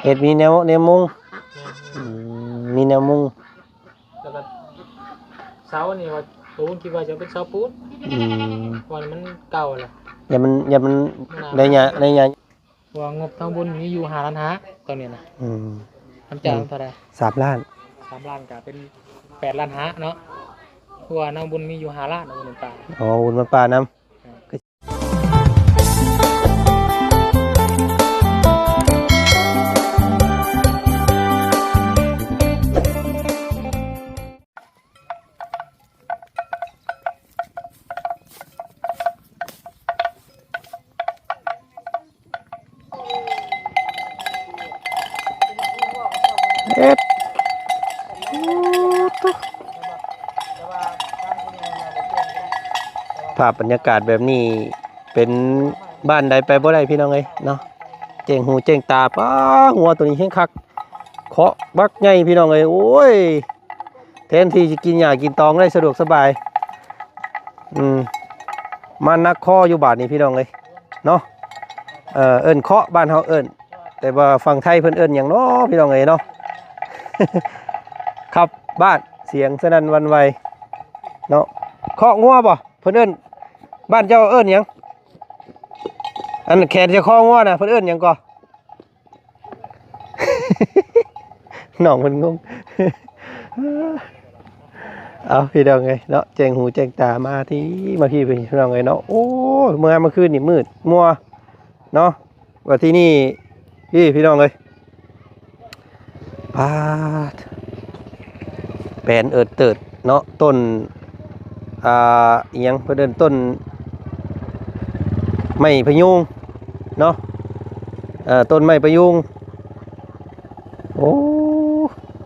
ເຮັດມີແນວ ແນວມຸງ ແມ່ນ ອືມ ມີແນວມຸງ ແລ້ວກໍເສົານີ້ວ່າ ໂຕຄິດວ່າຈະເປັນເສົາປູນ ອືມ ເພາະວ່າມັນເກົ່າແລ້ວ ຢ່າມັນ ຢ່າມັນ ມັນໜາວ ໄລຍະ ໄລຍະ ເພາະວ່າງົບທາງບຸນມີຢູ່ຫ້າລ້ານຫ້າ ຕອນນີ້ນະ ອືມ ນຳເຈົ້າເທົ່າໃດ? ສາມລ້ານ ສາມລ້ານກໍເປັນແປດລ້ານຫ້າເນາະ ເພາະວ່າທາງບຸນມີຢູ່ຫ້າລ້ານ ເອົາບຸນປາ ອໍ ບຸນປານຳ ເຮັດ ພາບບັນຍາກາດແບບນີ້ ເປັນບ້ານໃດໄປບໍ່ໄດ້ພີ່ນ້ອງເອີຍເນາະ ແຈ້ງຫູແຈ້ງຕາ ປ້າ ງົວໂຕນີ້ແຮງຄັກ ເຄາະບັກໃຫຍ່ພີ່ນ້ອງເອີຍ ໂອ້ຍ ແທນທີ່ຈະກິນຫຍ້າກິນຕອງໄດ້ສະດວກສະບາຍ ອືມ ມາໜັກຄໍຢູ່ບາດນີ້ພີ່ນ້ອງເອີຍເນາະ ເອີ ເອີ້ນເຄາະ ບ້ານເຮົາເອີ້ນ ແຕ່ວ່າຝັ່ງໄທເພິ່ນເອີ້ນຫຍັງເນາະພີ່ນ້ອງເອີຍເນາະ ຂັບບ້ານ ສຽງສະໜັ່ນຫວັ່ນໄຫວເນາະ ເຄາະງົວບໍ່ ເພິ່ນເອີ້ນ ບ້ານເຈົ້າເອີ້ນຫຍັງ? ອັນແຂນຈະຄໍງົວນະ ເພິ່ນເອີ້ນຫຍັງກໍ? ນ້ອງເພິ່ນງົງ ເອົາ ພີ່ນ້ອງເອີຍເນາະ ແຈ້ງຫູແຈ້ງຕາມາທີ່ ມາພີ່ ພີ່ນ້ອງເອີຍເນາະ ໂອ້ຍ ເມື່ອ ເມື່ອຄືນນີ້ມືດມົວເນາະ ວ່າທີ່ນີ້ ພີ່ ພີ່ນ້ອງເອີຍ ປາດ ແປນເອີດເຕີດເນາະ ຕົ້ນ ອ່າ ອີຫຍັງເພິ່ນເອີ້ນ ຕົ້ນໄມ້ພະຍຸງເນາະ ເອີ ຕົ້ນໄມ້ພະຍຸງ ໂອ້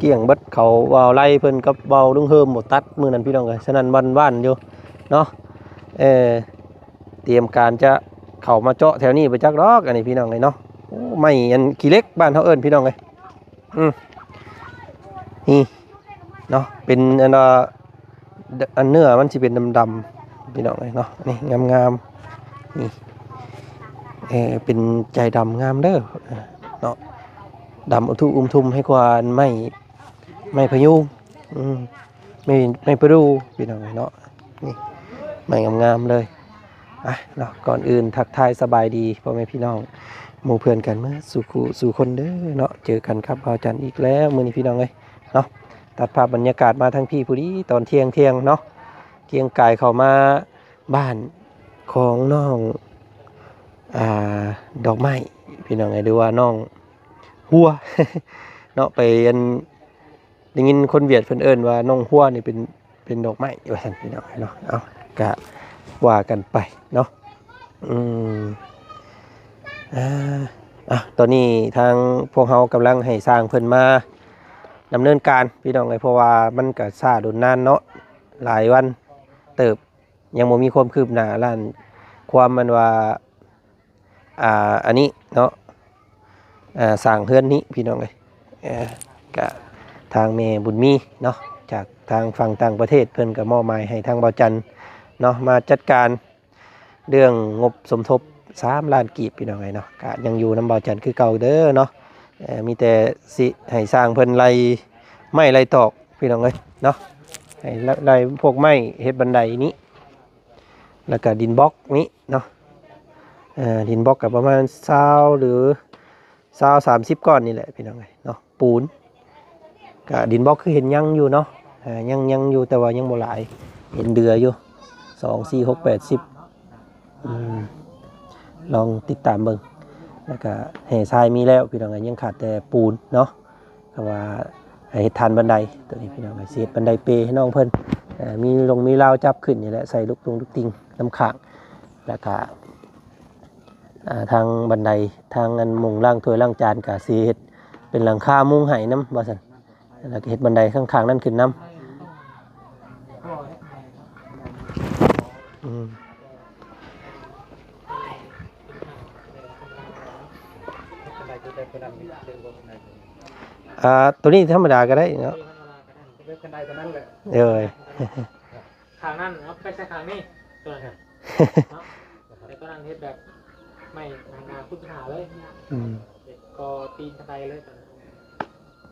ກ້ຽງເບິດ ເຂົາເວົ້າໄລ່ເພິ່ນກັບເວົ້າລຸງເຮີມບໍ່ຕັດມື້ນັ້ນພີ່ນ້ອງເອີຍ ສະໜັ່ນຫວັ່ນໄຫວຢູ່ເນາະ ເອີ ຕຽມການຈະເຂົ້າມາເຈາະແຖວນີ້ບໍ່ຈັກດອກ ອັນນີ້ພີ່ນ້ອງເອີຍເນາະ ໂອ້ ໄມ້ອັນຂີ້ເຫຼັກ ບ້ານເຮົາເອີ້ນພີ່ນ້ອງເອີຍ ອືມ ນີ້ເນາະ ເປັນອັນວ່າ ອັນເນື້ອມັນຊິເປັນດຳໆ ພີ່ນ້ອງເອີຍເນາະ ນີ້ງາມໆ ນີ້ ເອີ ເປັນໃຈດຳງາມເດີເນາະ ດຳອຸທຸອຸມທຸມໃຫ້ກວ່າໄມ້ ໄມ້ພະຍຸງ ອືມ ໄມ້ ໄມ້ປະດູ່ ພີ່ນ້ອງເອີຍເນາະ ນີ້ ໄມ້ງາມໆເລີຍ ອ່ະເນາະ ກ່ອນອື່ນທັກທາຍສະບາຍດີພໍ່ແມ່ພີ່ນ້ອງ ໝູ່ເພື່ອນກັນເໝິດສູ່ຄູ່ສູ່ຄົນເດີເນາະ ເຈີກັນກັບບ່າວຈັນອີກແລ້ວມື້ນີ້ພີ່ນ້ອງເອີຍເນາະ ຕັດພາບບັນຍາກາດມາທາງພີ້ພໍດີ ຕອນທ່ຽງໆເນາະ ກຽງກາຍເຂົ້າມາບ້ານຂອງນ້ອງ ອ່າ ດອກໄມ້ ພີ່ນ້ອງເອີຍ ຫຼືວ່ານ້ອງຫົວເນາະ ໄປອັນ ໄດ້ຍິນຄົນຫວຽດເພິ່ນເອີ້ນວ່ານ້ອງຫົວນີ້ເປັນ ເປັນດອກໄມ້ວ່າຊັ້ນພີ່ນ້ອງເນາະ ເອົາ ກະວ່າກັນໄປເນາະ ອືມ ອ່າ ອ່ະ ຕອນນີ້ທາງພວກເຮົາກຳລັງໃຫ້ຊ່າງເພິ່ນມາດຳເນີນການພີ່ນ້ອງເອີຍ ເພາະວ່າມັນກະຊ້າດົນນານເນາະ ຫຼາຍວັນເຕີບ ຍັງບໍ່ມີຄວາມຄືບໜ້າ ລ້ານຄວາມ ອັນວ່າ ອ່າ ອັນນີ້ເນາະ ອ່າ ສ້າງເຮືອນນີ້ພີ່ນ້ອງເອີຍ ເອີ ກະທາງແມ່ບຸນມີເນາະ ຈາກທາງຝັ່ງຕ່າງປະເທດ ເພິ່ນກະມອບໝາຍໃຫ້ທາງບ່າວຈັນເນາະ ມາຈັດການເລື່ອງງົບສົມທົບສາມລ້ານກີບ ພີ່ນ້ອງເອີຍເນາະ ກະຍັງຢູ່ນຳບ່າວຈັນຄືເກົ່າເດີເນາະ ເອີ ມີແຕ່ຊິໃຫ້ຊ່າງເພິ່ນໄລ່ໄມ້ໄລ່ຕອກ ພີ່ນ້ອງເອີຍເນາະ ໃຫ້ໄລ່ ໄລ່ພວກໄມ້ເຮັດບັນໄດນີ້ ແລ້ວກະດິນບລັອກນີ້ເນາະ ເອີ ດິນບລັອກກະປະມານຊາວ ຫຼື ຊາວ ສາມສິບ ກ້ອນນີ້ແຫຼະພີ່ນ້ອງເອີຍເນາະ ປູນ ກະດິນບລັອກຄືເຫັນຍັງຢູ່ເນາະ ເອີ ຍັງ ຍັງຢູ່ ແຕ່ວ່າຍັງບໍ່ຫຼາຍ ເຫັນເຫຼືອຢູ່ ສອງ ສີ່ ຫົກ ແປດ ສິບ ອືມ ລອງຕິດຕາມເບິ່ງ ແລ້ວກະແຮ່ຊາຍມີແລ້ວພີ່ນ້ອງເອີຍ ຍັງຂາດແຕ່ປູນເນາະ ເພາະວ່າໃຫ້ເຮັດທານບັນໄດ ໂຕນີ້ພີ່ນ້ອງເອີຍ ຊິເຮັດບັນໄດເປໃຫ້ນ້ອງເພິ່ນ ເອີ ມີລົງມີລາວຈັບຂຶ້ນນີ້ແຫຼະ ໃສ່ລຸກຕຸງລຸກຕິ່ງນຳຂ້າງ ແລ້ວກະ ອ່າ ທາງບັນໄດ ທາງອັນໝ່ອງລ້າງຖ້ວຍລ້າງຈານກະຊິເຮັດເປັນຫຼັງຄາມຸງໃຫ້ນຳວ່າຊັ້ນ ແລ້ວກະເຮັດບັນໄດຂ້າງໆນັ້ນຂຶ້ນນຳ ອືມ ອ່າ ໂຕນີ້ທຳມະດາກໍໄດ້ເນາະ ເອີຍ ຂ້າງນັ້ນເອົາໄປໃສ່ຂ້າງນີ້ ຕົວນັ້ນເນາະ ແຕ່ຕົວນັ້ນເຮັດແບບໄມ້ນານາຄຸນຫາເລີຍ ອືມ ກໍຕີນທະໄລເລີຍຕອນນັ້ນ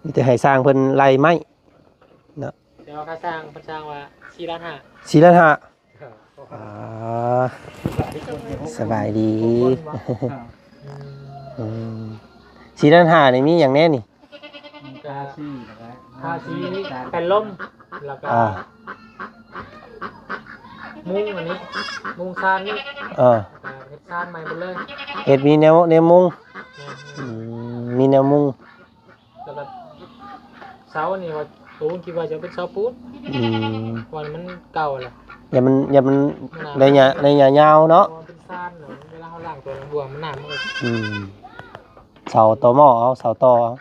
ມີແຕ່ໃຫ້ຊ່າງເພິ່ນໄລ່ໄມ້ເນາະ. ແຕ່ວ່າຄ່າຊ່າງເພິ່ນຊ່າງວ່າສີ່ລ້ານຫ້າ ສີ່ລ້ານຫ້າ. ອ່າ ສະບາຍດີ. ອືມ ອືມ ສີ່ລ້ານຫ້ານີ້ມີຫຍັງແດ່ນີ້? ກະ ທາສີ ແຜ່ນລົມ ແລ້ວກະ ອ່າ ມຸງອັນນີ້ ມຸງຊານນີ້ ເອີ ແລ້ວກະເຮັດຊານໃໝ່ໝົດເລີຍ ເຮັດມີແນວ ແນວມຸງ. ແມ່ນ ອືມ ມີແນວມຸງ ແລ້ວກະເສົານີ້ວ່າ ໂຕຄິດວ່າຈະເປັນເສົາປູນ. ອືມ ເພາະວ່າມັນເກົ່າແລ້ວ ຢ່າມັນ ຢ່າມັນໄລຍະ ໄລຍະຍາວເນາະ ເພາະວ່າມັນເປັນຊານ ເວລາເຮົາລ້າງຖ້ວຍລ້າງບ່ວງມັນນ້ຳມັນ ອືມ ເສົາຕໍ່ໝໍ້ເອົາ ເສົາຕໍ່ເອົາ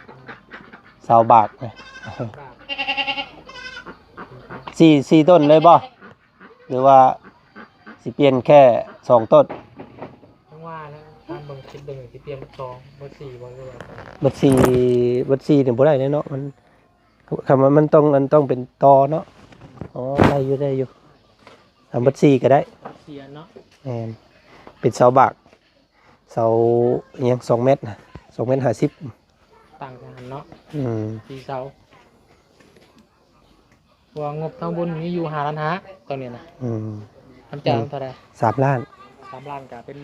ເສົາບາກ ບາກ ສີ່ ສີ່ຕົ້ນເລີຍບໍ່ ຫຼືວ່າຊິປ່ຽນແຄ່ສອງຕົ້ນ? ຈັ່ງວ່າແຫຼະ ຖາມເບິ່ງ ຄິດເບິ່ງ ຊິປ່ຽນເບິດສອງ ເບິດສີ່ບໍ່ ຫຼືວ່າ ເບິດສີ່ ເບິດສີ່ນີ້ບໍ່ໄດ້ເນາະ ມັນ ຄຳວ່າມັນຕ້ອງ ມັນຕ້ອງເປັນຕໍ່ເນາະ. ອໍ ໄດ້ຢູ່ ໄດ້ຢູ່ ເອົາເບິດສີ່ກໍໄດ້ ເບິດສີ່ອັນເນາະ. ແມ່ນ ເປັນເສົາບາກ ເສົາຫຍັງ ສອງແມັດນະ ສອງແມັດຫ້າສິບ ຕັ້ງໃສ່ຫັ້ນເນາະ. ອືມ ສີ່ເສົາ ເພາະວ່າງົບທາງບຸນມີຢູ່ຫ້າລ້ານຫ້າ ຕອນນີ້ນະ. ອືມ ນຳເຈົ້າເທົ່າໃດ? ສາມລ້ານ ສາມລ້ານກໍເປັນ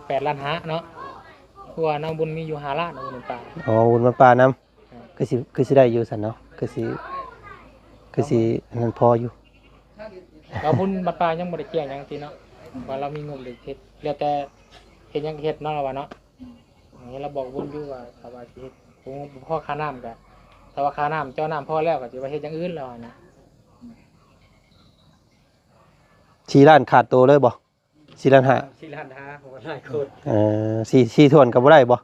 ແປດລ້ານຫ້າເນາະ ເພາະວ່ານ້ອງບຸນມີຢູ່ຫ້າລ້ານ ບຸນປາ. ອໍ ບຸນປານຳ ຄືຊິ ຄືຊິໄດ້ຢູ່ຊັ້ນເນາະ ຄືຊິ ຄືຊິອັນນັ້ນພໍຢູ່. ແລ້ວບຸນບັດປ່າຍັງບໍ່ໄດ້ແຈ້ງຫຍັງຕິເນາະ ວ່າລາວມີງົບເຮັດ ແລ້ວແຕ່ເຮັດຫຍັງກໍເຮັດເນາະ ລາວວ່າເນາະ. ອັນນີ້ລາວບອກບຸນຢູ່ວ່າ ຖ້າວ່າຊິເຮັດ ບໍ່ພໍຄ່ານ້ຳກໍ ຖ້າວ່າຄ່ານ້ຳ ເຈາະນ້ຳພໍແລ້ວກໍຊິວ່າເຮັດຢ່າງອື່ນ ລາວວ່ານະ. ສີ່ລ້ານຂາດໂຕເລີຍບໍ່? ສີ່ລ້ານຫ້າ ສີ່ລ້ານຫ້າ ຫົວຫຼາຍຄົນ ເອີ ສີ່ ສີ່ຖ້ວນກໍບໍ່ໄດ້ບໍ່?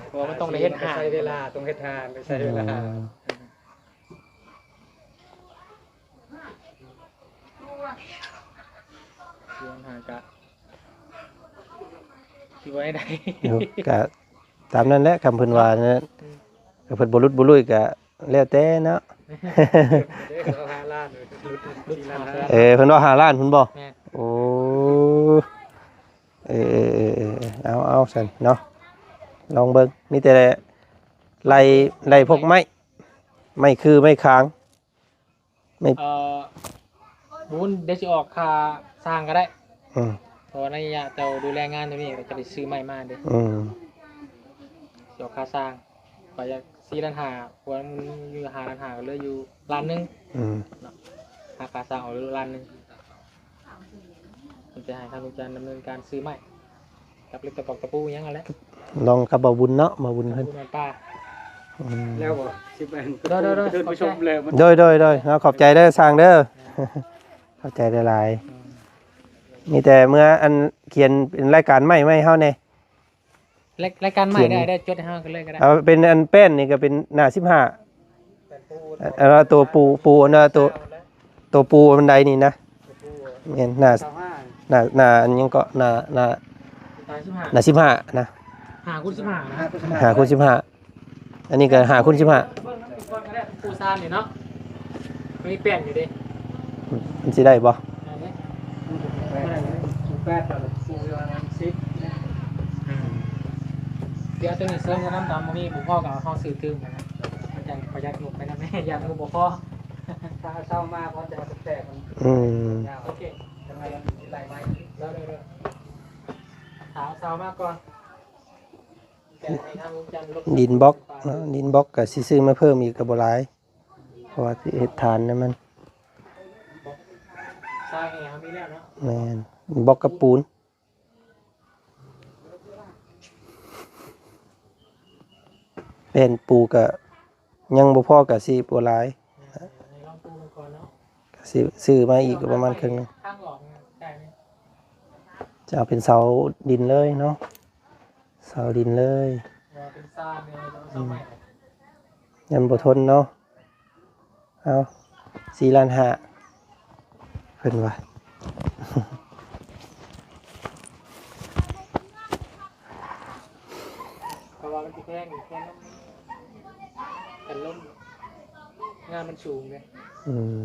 ເພາະວ່າມັນຕ້ອງໄດ້ເຮັດ ຕ້ອງໄດ້ໃຊ້ເວລາ ຕ້ອງເຮັດທານ ໄດ້ໃຊ້ເວລາ. ອືມ ເລື່ອງຫາກະ ຊິວ່າໃດ ໂອ້ ກະຕາມນັ້ນແຫຼະ ຄຳເພິ່ນວ່ານັ້ນ ອືມ ກໍເພິ່ນບໍ່ຫຼຸດບໍ່ລຸຍກໍແລ້ວແຕ່ເນາະ. ເອີ ເພິ່ນວ່າຫ້າລ້ານພຸ້ນບໍ່? ແມ່ນ ໂອ້ ເອີ ເອີ ເອີ ເອີ ເອົາ ເອົາຊັ້ນເນາະ ລອງເບິ່ງ ມີແຕ່ໄລ່ ໄລ່ພວກໄມ້ ໄມ້ຄື ໄມ້ຄາງ ໄມ້ ເອີ ບຸນ ດຽວຊິອອກຄ່າຊ່າງກໍໄດ້ ອືມ ເພາະວ່າໃນໄລຍະເຈົ້າດູແລງານຕົວນີ້ ກໍຈະໄດ້ຊື້ໄມ້ມາເດ້ ອືມ ຊິອອກຄ່າຊ່າງ ຂ້ອຍຢາກສີ່ລ້ານຫ້າ ຄວນຢູ່ຫ້າລ້ານຫ້າ ກໍເຫຼືອຢູ່ລ້ານໜຶ່ງ ອືມ ເນາະ ຫາຄ່າຊ່າງອອກເຫຼືອລ້ານໜຶ່ງ ມັນຈະໃຫ້ທາງລູກຈັນດຳເນີນການຊື້ໄມ້ ກັບເຫຼັກຕະປອກຕະປູຫຍັງຫັ້ນແຫຼະ ລອງກັບບ່າວບຸນເນາະ ບ່າວບຸນເພິ່ນ ບຸນວັນປ່າ ອືມ ແລ້ວບໍ່ ຊິໄປ ໂດຍ ໂດຍ ໂດຍ ເດີນໄປຊົມແລ້ວ ໂດຍ ໂດຍ ໂດຍ ເນາະ ຂອບໃຈເດີຊ່າງເດີ ຂອບໃຈຫຼາຍໆ ອືມ ມີແຕ່ເມື່ອອັນຂຽນເປັນລາຍການໄມ້ ໄມ້ເຮົາແດ່ ລາຍ ລາຍການໃໝ່ ຂຽນ ໄດ້ ໄດ້ ຈົດໃຫ້ເຮົາກັນເລີຍກໍໄດ້ ເອົາເປັນອັນແປ້ນນີ້ກໍເປັນໜ້າສິບຫ້າ ແປ້ນປູ ອັນວ່າຕົວປູ ປູ ອັນວ່າຕົວ ຕົວປູອັນໃດນີ້ນະ ຕົວປູ ແມ່ນ ໜ້າ ຊາວຫ້າ ໜ້າ ໜ້າອັນຫຍັງເກາະ ໜ້າ ໜ້າ ໜ້າສິບຫ້າ ໜ້າສິບຫ້ານະ ຫ້າຄູນສິບຫ້ານະ ຫ້າຄູນສິບຫ້າ ອັນນີ້ກໍຫ້າຄູນສິບຫ້າ ເບິ່ງນຳກ່ອນກໍໄດ້ ປູຊານນີ້ເນາະ ມັນມີແປ້ນຢູ່ເດ້ ມັນຊິໄດ້ບໍ່? ໄດ້ເດ້ ແປດ ແປດ ແລ້ວກໍປູຢູ່ປະມານສິບ ອືມ ດຽວຕົວນີ້ເສີມໃສ່ນຳ ຕາມບໍ່ມີບໍ່ພໍກໍເຮົາຊື້ຕື່ມນະ ມັນຈັ່ງປະຢັດງົບໄປນຳ ຢ້ານງົບບໍ່ພໍ ຖ້າເຊົາມາພໍຈະແຕກມັນ ອືມ ໂອເຄ ຈັ່ງໃດມັນຊິໄລ່ໄວ້ ເດີໆ ຖ້າເຊົາມາກ່ອນ ດິນບລັອກເນາະ ດິນບລັອກກໍຊິຊື້ມາເພີ່ມອີກກໍບໍ່ຫຼາຍ ເພາະວ່າຊິເຮັດຖານນຳມັນ ຊາຍແຫ່ເຮົາມີແລ້ວເນາະ ແມ່ນ ບລັອກກັບປູນ ແປ້ນປູກໍຍັງບໍ່ພໍ ກໍຊິບໍ່ຫຼາຍ ແມ່ນ ໃຫ້ລອງປູເບິ່ງກ່ອນເນາະ ກໍຊິຊື້ມາອີກກໍປະມານເຄິ່ງໜຶ່ງ ທາງອອກໄດ້ໄໝ? ຈະເອົາເປັນເສົາດິນເລີຍເນາະ ເສົາດິນເລີຍ ວ່າເປັນຊານແນວເສົາໄມ້ ອືມ ຍັງບໍ່ທົນເນາະ ເອົາ ສີ່ລ້ານຫ້າ ເພິ່ນວ່າ ເພາະວ່າມັນຊິແພງອີກ ແພງນຳ ແຜ່ນລົມ ງານມັນສູງເດ້ ອືມ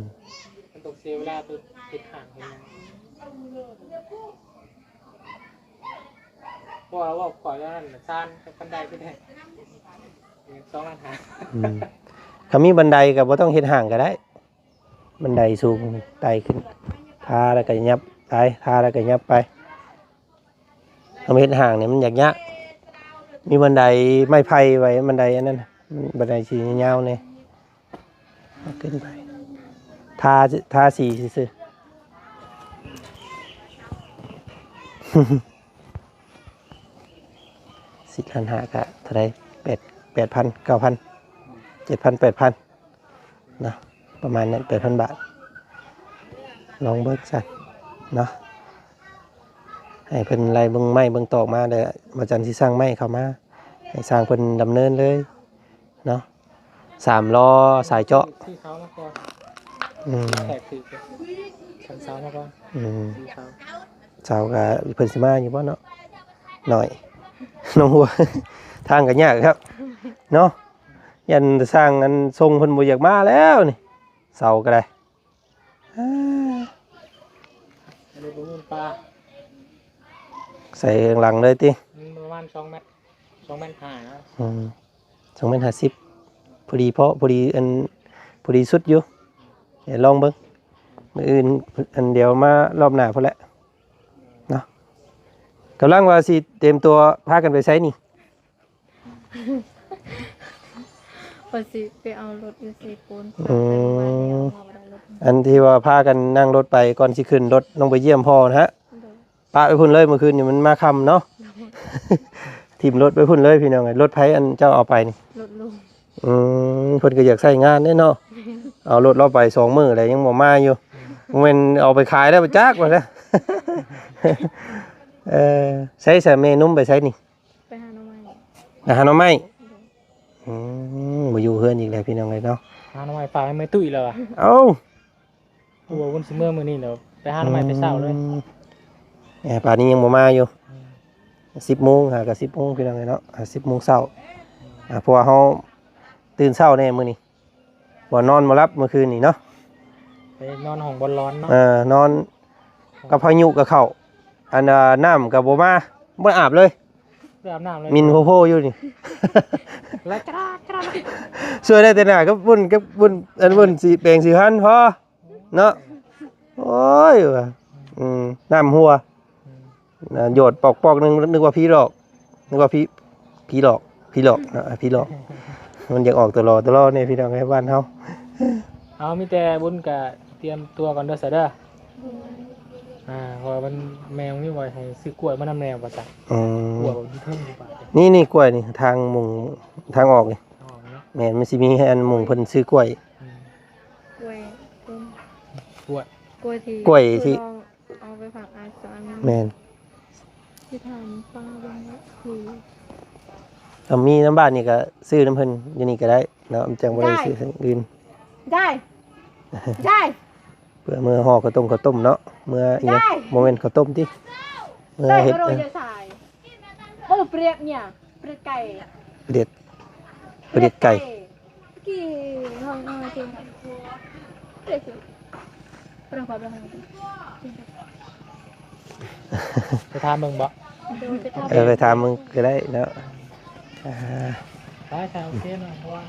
ມັນຕ້ອງເສຍເວລາໄປເຮັດຫ້າງເຮັດຫຍັງ. ພາະວ່າເວົ້າຂ້ອຍແລ້ວນັ້ນ ຊານກັບບັນໄດໄປແດ່ ສອງລ້ານຫ້າ ອືມ ຄັນມີບັນໄດກໍບໍ່ຕ້ອງເຮັດຫ້າງກໍໄດ້ ບັນໄດສູງໄຕ່ຂຶ້ນ ທາແລ້ວກໍຫຍັບໄປ ທາແລ້ວກໍຫຍັບໄປ. ເຮົາເຮັດຫ້າງນີ້ມັນຍາກໆ ມີບັນໄດໄມ້ໄຜ່ໄວ້ ບັນໄດອັນນັ້ນ ບັນໄດສີຍາວໆ ນີ້ ເອົາຂຶ້ນໄປ ທາ ທາສີຊື່ໆ ສິບລ້ານຫ້າ ກະເທົ່າໃດ ແປດ ແປດພັນ ເກົ້າພັນ ເຈັດພັນ ແປດພັນ ເນາະ ປະມານນັ້ນ ແປດພັນບາດ ລອງເບິ່ງຊັ້ນເນາະ ໃຫ້ເພິ່ນໄລ່ເບິ່ງໄມ້ເບິ່ງຕອກມາ ແລ້ວບ່າວຈັນຊິສັ່ງໄມ້ເຂົ້າມາ ໃຫ້ຊ່າງເພິ່ນດຳເນີນເລີຍເນາະ ສາມລໍ້ສາຍເຈາະ ຊື້ເສົາມາກ່ອນ ອືມ ແຂກຖືກ ສັ່ງເສົາມາກ່ອນ ອືມ ຊື້ເສົາ ເສົາກະເພິ່ນຊິມາຢູ່ບໍ່ເນາະ ໜ້ອຍ ນ້ອງຫົວ ທາງກະຍາກຄັກເນາະ ຢ້ານຊ່າງອັນສົ່ງເພິ່ນບໍ່ຢາກມາແລ້ວນີ້ ເສົາກໍໄດ້ ອັນນີ້ບໍ່ມີປາ ໃສ່ຂ້າງຫຼັງເລີຍຕິ ມັນປະມານສອງແມັດ ສອງແມັດຫ້າເນາະ ອືມ ສອງແມັດຫ້າສິບ ພໍດີເພາະ ພໍດີອັນ ພໍດີສຸດຢູ່ ດຽວລອງເບິ່ງ ມື້ອື່ນ ອັນ ດຽວມາລອບໜ້າພຸ້ນແຫຼະເນາະ ກຳລັງວ່າຊິຕຽມຕົວພາກັນໄປໃສນີ້? ຂ້ອຍຊິໄປເອົາລົດຢູ່ເຊໂປນ ອືມ ອັນທີ່ວ່າພາກັນນັ່ງລົດໄປ ກ່ອນຊິຂຶ້ນລົດລົງໄປຢ້ຽມພໍ່ນະ ໂດຍ ປະໄປພຸ້ນເລີຍ ມື້ຄືນນີ້ມັນມາຄ່ຳເນາະ ໂດຍ ຖິ້ມລົດໄປພຸ້ນເລີຍ ພີ່ນ້ອງເອີຍ ລົດໃຜອັນເຈົ້າເອົາໄປນີ້? ລົດລຸງ ອືມ ເພິ່ນກໍຢາກໃຊ້ງານເດ້ເນາະ ເອົາລົດລາວໄປສອງມື້ແລ້ວ ຍັງບໍ່ມາຢູ່ ບໍ່ແມ່ນເອົາໄປຂາຍແລ້ວບໍ່ຈັກວ່າຊະ ເອີ ໃຊ້ສາແມ່ນຸ່ມໄປໃສນີ້? ໄປຫາໜໍ່ໄມ້ ໄປຫາໜໍ່ໄມ້ ໂດຍ ອືມ ບໍ່ຢູ່ເຮືອນອີກແລ້ວ ພີ່ນ້ອງເອີຍເນາະ ຫາໜໍ່ໄມ້ຝາກໃຫ້ແມ່ຕຸ້ຍແລ້ວວ່າ ເອົ້າ ຕົວວຸ້ນຊິເມືອມື້ນີ້ແລ້ວ ໄປຫາໜໍ່ໄມ້ແຕ່ເຊົ້າເລີຍ ອືມ ເອີ ປານນີ້ຍັງບໍ່ມາຢູ່ ອືມ ສິບໂມງ ຫາກໍສິບໂມງ ພີ່ນ້ອງເອີຍເນາະ ຫາສິບໂມງເຊົ້າ ອືມ ອ່າ ເພາະວ່າເຮົາຕື່ນເຊົ້າແດ່ມື້ນີ້ ບໍ່ນອນບໍ່ຫຼັບມື້ຄືນນີ້ເນາະ ໄປນອນຫ້ອງບອນລອນເນາະ ເອີ ນອນກັບພາຍຸກໍເຂົ້າ ອັນ ນ້ຳກໍບໍ່ມາ ບໍ່ໄດ້ອາບເລີຍ ບໍ່ໄດ້ອາບນ້ຳເລີຍ ໝິ່ນໂພໆຢູ່ນີ້ ລະຈະລາຈະລາ ຊ່ວຍໄດ້ແຕ່ໜ້າກັບບຸນ ກັບບຸນ ອັນບຸນສີແປງສີພັນພໍເນາະ ໂອ້ຍວ່າ ອືມ ນ້ຳຮົ່ວ ອືມ ນະ ຢອດປອກໆໜຶ່ງ ນຶກວ່າຜີຫຼອກ ນຶກວ່າຜີ ຜີຫຼອກ ຜີຫຼອກເນາະ ອາ ຜີຫຼອກ ມັນຢາກອອກຕະຫຼໍຕະຫຼໍແດ່ ພີ່ນ້ອງເອີຍ ບ້ານເຮົາ ເອົາ ມີແຕ່ບຸນກະຕຽມຕົວກ່ອນເດີ ຊະເດີ ອືມ ອ່າ ເພາະວ່າມັນ ແມ່ນ້ອງມີວ່າໃຫ້ຊື້ກ້ວຍມານຳແດ່ວ່າຊັ້ນ ອືມ ກ້ວຍຢູ່ເທິງຢູ່ບາດນີ້ ນີ້ ນີ້ກ້ວຍນີ້ ທາງມຸງ ທາງອອກນີ້ ທາງອອກນີ້ເນາະ ແມ່ນ ມັນຊິມີອັນມຸງເພິ່ນຊື້ກ້ວຍ ອືມ ກ້ວຍຕົ້ນ ກ້ວຍ ກ້ວຍທີ່ ກ້ວຍທີ່ ເອົາໄປຝາກອາສາ ແມ່ນ ຊິຖາມປ້າເບິ່ງວ່າຄື ຖ້າມີນຳບ້ານນີ້ກໍຊື້ນຳເພິ່ນຢູ່ນີ້ກໍໄດ້ເນາະ ມັນຈັ່ງບໍ່ໄດ້ຊື້ທາງອື່ນ ຍາຍ ຍາຍ ເພື່ອເມືອຫໍ່ເຂົ້າຕົ້ມ ເຂົ້າຕົ້ມເນາະ ເມືອອີ່ຫຍັງ ຍາຍ ບໍ່ແມ່ນເຂົ້າຕົ້ມຕິ ເມືອເຮັດ ໄດ້ ເອີ ເອີ ປຽກຫຍັງ? ປຽກໄກ່ ປຽກ ປຽກໄກ່ ປຽກໄກ່ ໄປຖາມເບິ່ງບໍ່? ໂດຍ ໄປຖາມ ເອີ ໄປຖາມເບິ່ງກໍໄດ້ເນາະ ອ່າ ໄປ ໂອເຄເນາະ ເພາະວ່າ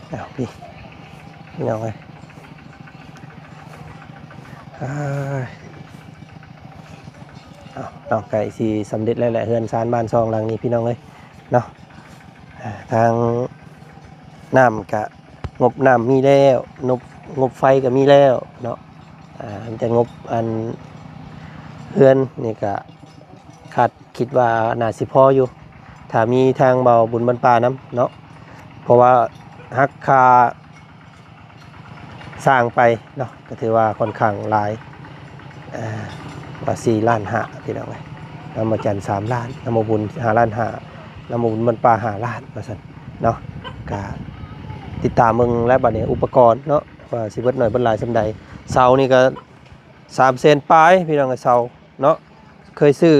ເອົາ ພີ່ ພີ່ນ້ອງເອີຍ ອ່າ ເອົາເນາະ ໃກ້ຊິສຳເລັດແລ້ວແຫຼະ ເຮືອນຊານບ້ານຊ່ອງຫຼັງນີ້ ພີ່ນ້ອງເອີຍເນາະ ອ່າ ທາງນ້ຳກະ ງົບນ້ຳມີແລ້ວ ງົບ ງົບໄຟກະມີແລ້ວເນາະ ອ່າ ແຕ່ງົບອັນເຮືອນນີ້ກະ ຄາດ ຄິດວ່າໜ້າຊິພໍຢູ່ ຖ້າມີທາງເບົາບຸນບ້ານປ່ານຳເນາະ ເພາະວ່າຫັກຄ່າສ້າງໄປເນາະ ກໍຖືວ່າຂ້ອນຂ້າງຫຼາຍ ເອີ ວ່າສີ່ລ້ານຫ້າ ພີ່ນ້ອງເອີຍ ນຳອາຈານສາມລ້ານ ນຳເບົາບຸນຫ້າລ້ານຫ້າ ນຳເບົາບຸນບ້ານປ່າຫ້າລ້ານ ວ່າຊັ້ນເນາະ ກະຕິດຕາມເບິ່ງແລ້ວ ບັດນີ້ອຸປະກອນເນາະ ວ່າຊິເບິດໜ້ອຍເບິດຫຼາຍສ່ຳໃດ ເສົານີ້ກະສາມແສນປາຍ ພີ່ນ້ອງເອີຍ ເສົາເນາະ ເຄີຍຊື້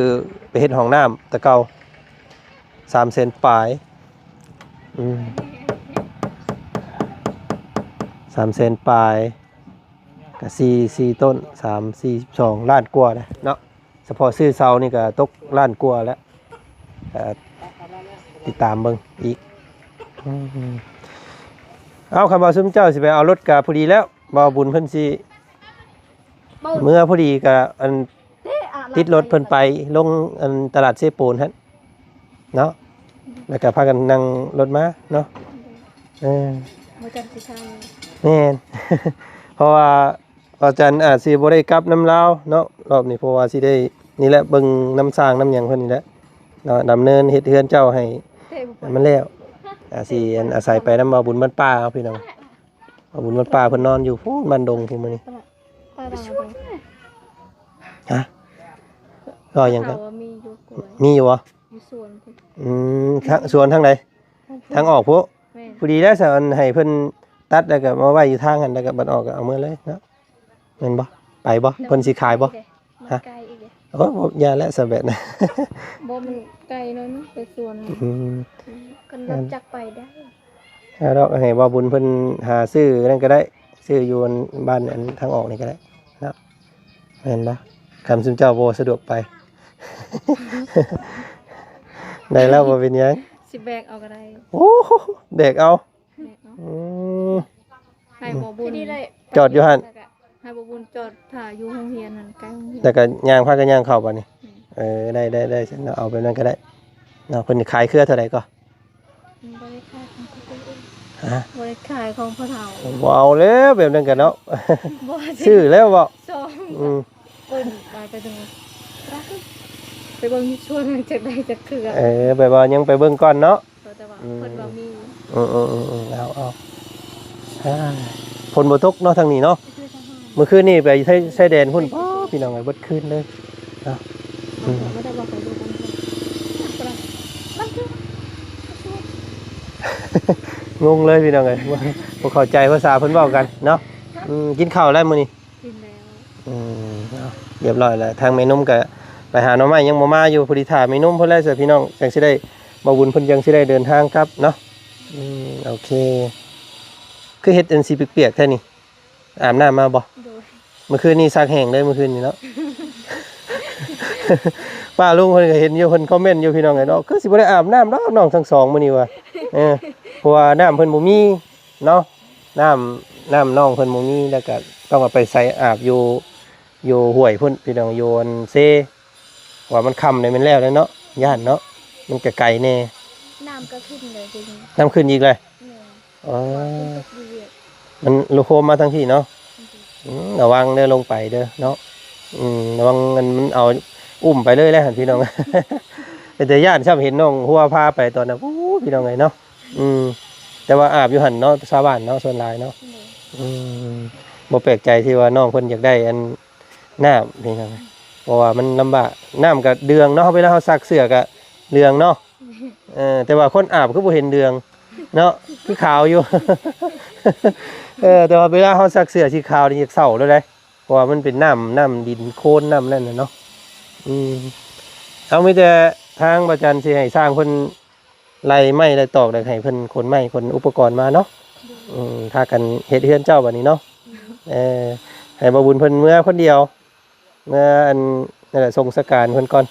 ໄປເຮັດຫ້ອງນ້ຳແຕ່ເກົ່າ ສາມແສນປາຍ ອືມ ສາມແສນປາຍ ກະສີ່ ສີ່ຕົ້ນ ສາມ ສີ່ ສິບສອງ ລ້ານກວ່າເດ້ເນາະ ສະເພາະຊື້ເຊົ່ານີ້ກໍຕົກລ້ານກວ່າແລ້ວ ກໍຕິດຕາມເບິ່ງອີກ. ອືມ ເອົາ ຄັນວ່າຊຸມເຈົ້າຊິໄປເອົາລົດກໍພໍດີແລ້ວ ບ່າວບຸນເພິ່ນຊິເມືອພໍດີ ກໍອັນ ຕິດລົດເພິ່ນໄປລົງອັນຕະຫຼາດເຊໂປນຫັ້ນເນາະ ແລ້ວກໍພາກັນນັ່ງລົດມາເນາະ. ເອີ ບໍ່ຈັກຊິທາງ ແມ່ນ ເພາະວ່າ ອາຈານອາດຊິບໍ່ໄດ້ກັບນຳລາວເນາະ ລອບນີ້ ເພາະວ່າຊິໄດ້ນີ້ແຫຼະ ເບິ່ງນຳຊ່າງນຳຫຍັງເພິ່ນນີ້ແຫຼະເນາະ ດຳເນີນເຮັດເຮືອນເຈົ້າໃຫ້ ເຕະບໍ່ ໃຫ້ມັນແລ້ວ ອາດຊິອັນອາໄສໄປນຳບ່າວບຸນບ້ານປ່າເອົາ ພີ່ນ້ອງ. ບ່າວບຸນບ້ານປ່າເພິ່ນນອນຢູ່ພຸ້ນບ້ານດົງພຸ້ນມື້ນີ້. ຮະ ກໍຫຍັງກໍ ມີຢູ່ບໍ່? ຢູ່ສວນພຸ້ນ. ອືມ ທາງ ສວນທາງໃດ? ທາງອອກພຸ້ນ. ແມ່ນ ພໍດີແລ້ວ ສະ ອັນໃຫ້ເພິ່ນຕັດ ແລ້ວກໍມາໄວ້ຢູ່ທາງຫັ້ນ ແລ້ວກໍບັດອອກກໍເອົາເມືອເລີຍເນາະ ແມ່ນບໍ່? ໄປບໍ່? ເພິ່ນຊິຂາຍບໍ່? ຮະ ມັນໄກອີກເດ້. ໂອ້ຍ ບໍ່ ຢ່າແຫຼະ ສະແບບນັ້ນ ບໍ່ ມັນໄກໜ້ອຍໜຶ່ງໄປສວນ. ອືມ ຄັນລົດຈັກໄປໄດ້. ເອົາດອກ ໃຫ້ບ່າວບຸນເພິ່ນຫາຊື້ນັ້ນກໍໄດ້ ຊື້ຢູ່ອັນບ້ານອັນທາງອອກນີ້ກໍໄດ້ເນາະ ແມ່ນບໍ່? ຄັນຊຸມເຈົ້າບໍ່ສະດວກໄປ ໄດ້ແລ້ວ ບໍ່ເປັນຫຍັງ ຊິແບກເອົາກໍໄດ້. ໂອ້ ແບກເອົາ. ແບກເອົາ. ອືມ ໃຫ້ບ່າວບຸນ ຈອດຢູ່ຫັ້ນ ໃຫ້ບ່າວບຸນຈອດຖ້າຢູ່ໂຮງຮຽນຫັ້ນ ໃກ້ໂຮງຮຽນ ແລ້ວກໍຍ່າງ ພາກັນຍ່າງເຂົ້າບາດນີ້. ອືມ ເອີ ໄດ້ ໄດ້ ໄດ້ ຊັ້ນເນາະ ເອົາແບບນັ້ນກໍໄດ້ເນາະ. ເພິ່ນຂາຍເຄືອເທົ່າໃດກໍ? ບໍ່ໄດ້ຂາຍຂອງເພິ່ນເອງ. ຮະ ບໍ່ໄດ້ຂາຍຂອງພໍ່ເຖົ້າ. ບໍ່ເອົາແລ້ວ ແບບນັ້ນກໍເນາະ ບໍ່ ຊື້ແລ້ວບໍ່? ສອງ ອືມ ເພິ່ນໄປ ໄປເຖິງ ໄປເບິ່ງຢູ່ສວນ ຈັກໄດ້ຈັກເທື່ອ. ເອີ ແບບວ່າຍັງໄປເບິ່ງກ່ອນເນາະ. ເອີ ແຕ່ວ່າ ອືມ ເພິ່ນວ່າມີ. ເອີໆໆໆ ເອົາໆ ອ່າ ຝົນບໍ່ຕົກເນາະທາງນີ້ເນາະ. ມື້ຄືນນີ້ໄປຊາຍ ຊາຍແດນພຸ້ນ ໂອ້ ພີ່ນ້ອງເອີຍ ເບິດຄືນເລີຍເນາະ. ອືມ ມັນຄື ງງເລີຍພີ່ນ້ອງເອີຍ ບໍ່ເຂົ້າໃຈພາສາເພິ່ນເວົ້າກັນເນາະ. ອືມ ກິນເຂົ້າແລ້ວມື້ນີ້? ກິນແລ້ວ. ອືມ ເອົາ ຮຽບຮ້ອຍແລ້ວ. ທາງແມ່ນົມກໍໄປຫາໜໍ່ໄມ້ ຍັງບໍ່ມາຢູ່. ພໍດີຖ້າແມ່ນົມເພິ່ນແລ້ວຊະພີ່ນ້ອງ ຈັ່ງຊິໄດ້ ບ່າວບຸນເພິ່ນຈັ່ງຊິໄດ້ເດີນທາງກັບເນາະ. ອືມ ໂອເຄ. ຄືເຮັດອັນສີປຽກໆແທ້ນີ້? ອາບນ້ຳມາບໍ່? ໂດຍ. ມື້ຄືນນີ້ຊັກແຫ້ງເລີຍ ມື້ຄືນນີ້ເນາະ. ປ້າລຸງເພິ່ນກໍເຫັນຢູ່ ເພິ່ນຄອມເມັນຢູ່ ພີ່ນ້ອງເອີຍເນາະ. ຄືຊິບໍ່ໄດ້ອາບນ້ຳດອກ ນ້ອງທັງສອງມື້ນີ້ວ່າ. ເອີ ເພາະວ່ານ້ຳເພິ່ນບໍ່ມີເນາະ. ນ້ຳ ນ້ຳນ້ອງເພິ່ນບໍ່ມີ ແລ້ວກໍຕ້ອງເອົາໄປໃສ່ອາບຢູ່ ຢູ່ຫ້ວຍພຸ້ນ ພີ່ນ້ອງ ຢູ່ອັນເຊ ວ່າມັນຄ່ຳແລ້ວ ແມ່ນແລ້ວແລ້ວເນາະ. ຢ້ານເນາະ ມັນກໍໄກແດ່. ນ້ຳກໍຂຶ້ນເລີຍດຽວນີ້. ນ້ຳຂຶ້ນອີກແລ້ວ? ແມ່ນ. ອໍ ວ່າເພິ່ນຕົກຢູ່ວຽກ ມັນລຸໂຮມມາທາງພີ້ເນາະ. ອືມ ອືມ ລະວັງເດີ ລົງໄປເດີເນາະ. ອືມ ລະວັງມັນ ມັນເອົາອຸ້ມໄປເລີຍແຫຼະຫັ້ນ ພີ່ນ້ອງ. ເປັນຕາຢ້ານຊ້ຳ ເຫັນນ້ອງຫົວພາໄປຕອນນັ້ນ ໂອ້ ພີ່ນ້ອງເອີຍເນາະ. ອືມ ແຕ່ວ່າອາບຢູ່ຫັ້ນເນາະ ຊາວບ້ານເນາະ ສ່ວນຫຼາຍເນາະ. ໂດຍ. ອືມ ບໍ່ແປກໃຈທີ່ວ່ານ້ອງເພິ່ນຢາກໄດ້ອັນ ນ້ຳ ພີ່ນ້ອງ ເພາະວ່າມັນລຳບາກ. ນ້ຳກໍເດືອງເນາະ ເວລາເຮົາຊັກເສື້ອກໍເຫຼືອງເນາະ. ເອີ ແຕ່ວ່າຄົນອາບຄືບໍ່ເຫັນເຫຼືອງເນາະ ຄືຂາວຢູ່. ເອີ ແຕ່ວ່າເວລາເຮົາຊັກເສື້ອສີຂາວນີ້ຢາກເສົ້າໂລດເດ້ ເພາະວ່າມັນເປັນນ້ຳ ນ້ຳດິນໂຄນ ນ້ຳນັ້ນນະເນາະ. ອືມ ເອົາ ມີແຕ່ທາງບ່າວຈັນຊິໃຫ້ຊ່າງເພິ່ນ ໄລ່ໄມ້ໄລ່ຕອກ ແລ້ວໃຫ້ເພິ່ນຂົນໄມ້ຂົນອຸປະກອນມາເນາະ. ໂດຍ. ອືມ ພາກັນເຮັດເຮືອນເຈົ້າບາດນີ້ເນາະ. ໂດຍ. ເອີ ໃຫ້ບ່າວບຸນເພິ່ນເມືອຄົນດຽວ ເມືອອັນນັ້ນແຫຼະ ສົ່ງສະການເພິ່ນກ່ອນ.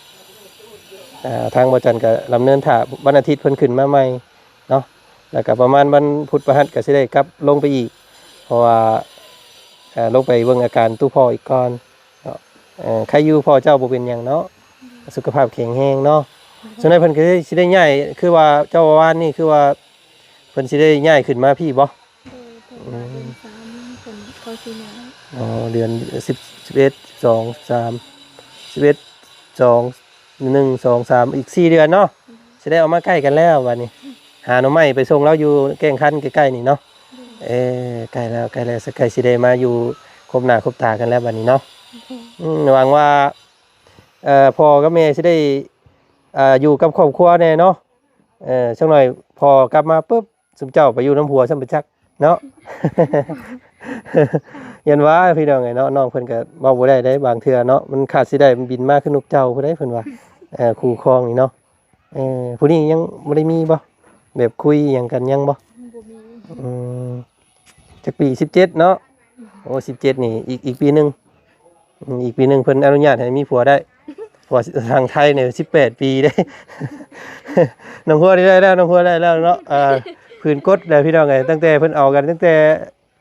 ອ່າ ທາງບ່າວຈັນກໍດຳເນີນຖ້າ ວັນອາທິດເພິ່ນຂຶ້ນມາໃໝ່ເນາະ ແລ້ວກໍປະມານວັນພຸດພະຫັດກໍຊິໄດ້ກັບລົງໄປອີກ ເພາະວ່າ ເອີ ລົງໄປເບິ່ງອາການຕູ້ພໍ່ອີກກ່ອນ. ເນາະ ເອີ ໃຄຢູ່ພໍ່ເຈົ້າບໍ່ເປັນຫຍັງເນາະ ອືມ ສຸຂະພາບແຂງແຮງເນາະ. ອືມ ສ່ວນໃຫຍ່ເພິ່ນກໍຊິໄດ້ຍ້າຍ ຄືວ່າເຈົ້າວ່າວານນີ້ ຄືວ່າເພິ່ນຊິໄດ້ຍ້າຍຂຶ້ນມາພີ້ບໍ່? ໂດຍ ເພິ່ນວ່າເດືອນ ອືມ ສາມເພິ່ນກໍຊິຍ້າຍ. ອໍ ເດືອນສິບ ສິບເອັດ ສິບສອງ ສິບສາມ ສິບເອັດ ສອງ ໜຶ່ງ ສອງ ສາມ ອີກສີ່ເດືອນເນາະ. ອືມ ຊິໄດ້ເອົາມາໃກ້ກັນແລ້ວບາດນີ້. ຫາໜໍ່ໄມ້ໄປສົ່ງລາວຢູ່ແກ້ງຄັນໃກ້ໆນີ້ເນາະ. ອືມ ເອີ ໃກ້ແລ້ວ ໃກ້ແລ້ວ ໃກ້ຊິໄດ້ມາຢູ່ຄົບໜ້າຄົບຕາກັນແລ້ວບາດນີ້ເນາະ. ໂອເຄ ອືມ ຫວັງວ່າ ເອີ ພໍ່ກັບແມ່ຊິໄດ້ ເອີ ຢູ່ກັບຄອບຄົວແດ່ເນາະ. ເອີ ຈັກໜ້ອຍພໍ່ກັບມາປຶບ ຊຸມເຈົ້າໄປຢູ່ນຳຜົວຊ້ຳປະຈັກເນາະ. ຢ້ານວ່າພີ່ນ້ອງເອີຍເນາະ ນ້ອງເພິ່ນກໍເວົ້າບໍ່ໄດ້ເດ້ ບາງເທື່ອເນາະ ມັນຄາດຊິໄດ້ ມັນບິນມາຄືນົກເຈົ້າຜູ້ໃດເພິ່ນວ່າ. ເອີ ຄູ່ຄອງນີ້ເນາະ. ເອີ ຜູ້ນີ້ຍັງບໍ່ໄດ້ມີບໍ່? ແບບຄຸຍຫຍັງກັນຍັງບໍ່? ບໍ່ມີ. ອືມ ຈັກປີ? ສິບເຈັດເນາະ. ໂອ້ ສິບເຈັດນີ້ ອີກ ອີກປີໜຶ່ງ ອືມ ອີກປີໜຶ່ງເພິ່ນອະນຸຍາດໃຫ້ມີຜົວໄດ້. ເພາະວ່າທາງໄທນີ້ສິບແປດປີເດ້. ນ້ອງຫົວນີ້ໄດ້ແລ້ວ ນ້ອງຫົວໄດ້ແລ້ວເນາະ. ເອີ ຜືນກົດແລ້ວພີ່ນ້ອງເອີຍ ຕັ້ງແຕ່ເພິ່ນເອົາກັນ ຕັ້ງແຕ່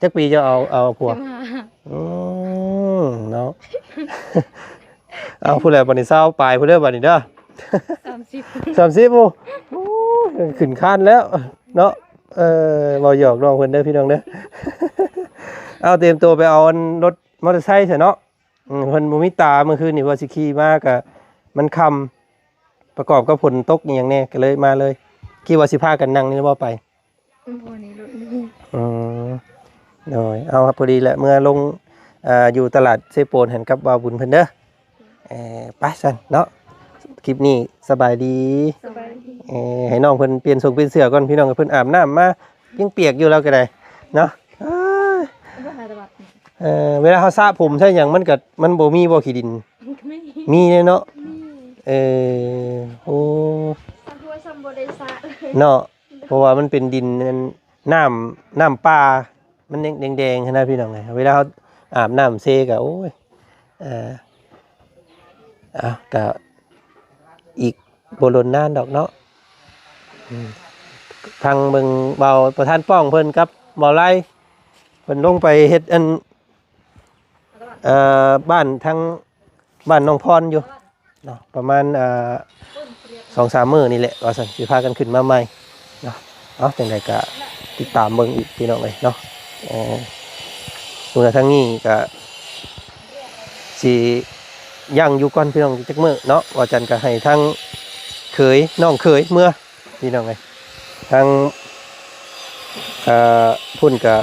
ຈັກປີເຈົ້າເອົາ ເອົາຜົວ? ສິບຫ້າ. ອືມ ເນາະ ເອົາພຸ້ນແຫຼະ ບັດນີ້ຊາວປາຍພຸ້ນເດີ ບັດນີ້ເດີ. ສາມສິບ ສາມສິບ ໂອ້ ໂອ້ຍ ຂຶ້ນຄານແລ້ວເນາະ. ເອີ ເວົ້າຫຍອກນ້ອງເພິ່ນເດີພີ່ນ້ອງເດີ. ເອົາ ຕຽມຕົວໄປເອົາອັນລົດມໍເຕີໄຊຊະເນາະ. ອືມ ເພິ່ນບໍ່ມີຕາ ມື້ຄືນນີ້ວ່າຊິຂີ່ມາກະມັນຄ່ຳ ປະກອບກັບຝົນຕົກອີ່ຫຍັງແດ່ ກະເລີຍມາເລີຍ. ຄິດວ່າຊິພາກັນນັ່ງນີ້ບໍ່ໄປ? ບໍ່ ນີ້ລົດມີ. ອືມ ໂດຍ ເອົາ ພໍດີແຫຼະ ເມື່ອລົງ ເອີ ຢູ່ຕະຫຼາດເຊໂປນຫັ້ນກັບບ່າວບຸນເພິ່ນເດີ. ເອີ ໄປຊັ້ນເນາະ ຄລິບນີ້ສະບາຍດີ. ສະບາຍດີ. ເອີ ໃຫ້ນ້ອງເພິ່ນປ່ຽນຊົງປ່ຽນເສື້ອກ່ອນ ພີ່ນ້ອງ ເພິ່ນອາບນ້ຳມາ ຍັງປຽກຢູ່ລາວກໍໄດ້ເນາະ. ເອີ ເອີ ເວລາເຮົາສະຜົມສະຫຍັງ ມັນກໍ ມັນບໍ່ມີບໍ່ຂີ້ດິນ? ມີ ມີເດ້ເນາະ. ມີ. ເອີ ໂອ້ ສະຫົວຊ້ຳບໍ່ໄດ້ສະເລີຍເນາະ. ເພາະວ່າມັນເປັນດິນ ອັນ ນ້ຳ ນ້ຳປ່າ ມັນແດງໆຫັ້ນນະພີ່ນ້ອງເອີຍ. ເວລາເຮົາອາບນ້ຳເຊກໍ ໂອ້ຍ ເອີ ເອົາ ກໍອີກບໍ່ດົນນານດອກເນາະ. ອືມ ທາງເບິ່ງເບົາປະທານປ້ອງເພິ່ນກັບເບົາໄລ ເພິ່ນລົງໄປເຮັດອັນ ເອີ ບ້ານທາງ ບ້ານນ້ອງພອນຢູ່ເນາະ ປະມານ ເອີ ສອງສາມມື້ນີ້ແຫຼະ ວ່າຊັ້ນ ຊິພາກັນຂຶ້ນມາໃໝ່ເນາະ. ເອົາ ຈັ່ງໃດກໍຕິດຕາມເບິ່ງອີກ ພີ່ນ້ອງເອີຍເນາະ. ເອີ ເມື່ອທາງນີ້ກໍຊິຍັ່ງຢູ່ກ່ອນ ພີ່ນ້ອງ ຈັກມື້ເນາະ. ວ່າຈັ່ງໃດກໍໃຫ້ທາງເຂີຍ ນ້ອງເຂີຍເມືອ ພີ່ນ້ອງເອີຍ. ທາງ ເອີ ພຸ້ນກະ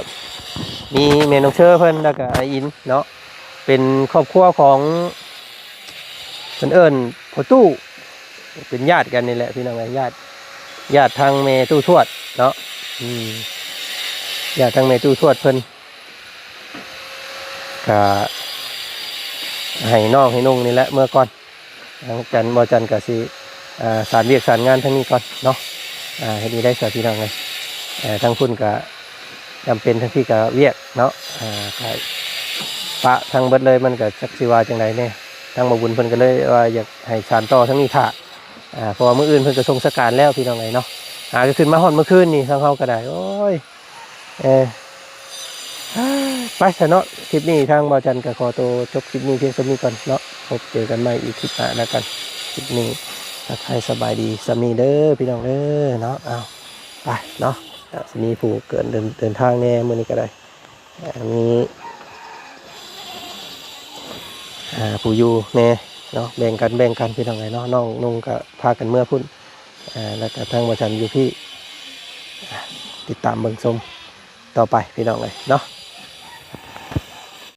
ມີແມ່ນ້ອງເຊີເພິ່ນ ແລ້ວກະອ້າຍອິນເນາະ ເປັນຄອບຄົວຂອງ ເພິ່ນເອີ້ນພໍ່ຕູ້ ເປັນຍາດກັນນີ້ແຫຼະ ພີ່ນ້ອງເອີຍ. ຍາດ ຍາດທາງແມ່ຕູ້ທວດເນາະ. ອືມ ຍາດທາງແມ່ຕູ້ທວດເພິ່ນ ກະໃຫ້ນ້ອງໃຫ້ນຸ່ງນີ້ແຫຼະເມືອກ່ອນ. ທາງຈັນ ບໍ່ຈັນກໍຊິ ອ່າ ສານວຽກສານງານທາງນີ້ກ່ອນເນາະ. ອ່າ ເຮັດນີ້ໄດ້ຊະ ພີ່ນ້ອງເອີຍ. ເອີ ທາງພຸ້ນກໍຈຳເປັນ ທາງພີ້ກໍວຽກເນາະ. ອ່າ ກໍປະທັງເບິດເລີຍ ມັນກໍຈັກຊິວ່າຈັ່ງໃດແດ່. ທາງບ່າວບຸນເພິ່ນກໍເລີຍວ່າຢາກໃຫ້ສານຕໍ່ທາງນີ້ຖ້າ ອ່າ ເພາະວ່າມື້ອື່ນເພິ່ນກໍສົ່ງສະການແລ້ວ ພີ່ນ້ອງເອີຍເນາະ. ຫາກໍຂຶ້ນມາຮອດມື້ຄືນນີ້ ທາງເຮົາກໍໄດ້ ໂອ້ຍ ເອີ ໄປຊະເນາະ. ຄລິບນີ້ທາງບ່າວຈັນກໍຂໍໂຕຈົບຄລິບນີ້ພຽງສ່ຳນີ້ກ່ອນເນາະ. ພົບເຈີກັນໃໝ່ອີກຄລິບໜ້າແລ້ວກັນ. ຄລິບນີ້ທັກທາຍສະບາຍດີສ່ຳນີ້ເດີ ພີ່ນ້ອງເດີເນາະ. ເອົາ ໄປເນາະ. ອາ ຊິມີຜູ້ເກີນເດີນ ເດີນທາງແດ່ມື້ນີ້ກໍໄດ້. ອາ ມີ ອ່າ ຜູ້ຢູ່ແດ່ເນາະ ແບ່ງກັນ ແບ່ງກັນ ພີ່ນ້ອງເອີຍເນາະ. ນ້ອງນຸ່ງກໍພາກັນເມືອພຸ້ນ ອ່າ ແລ້ວກໍທາງບ່າວຈັນຢູ່ພີ້. ອ່າ ຕິດຕາມເບິ່ງຊົມຕໍ່ໄປ ພີ່ນ້ອງເອີຍເນາະ.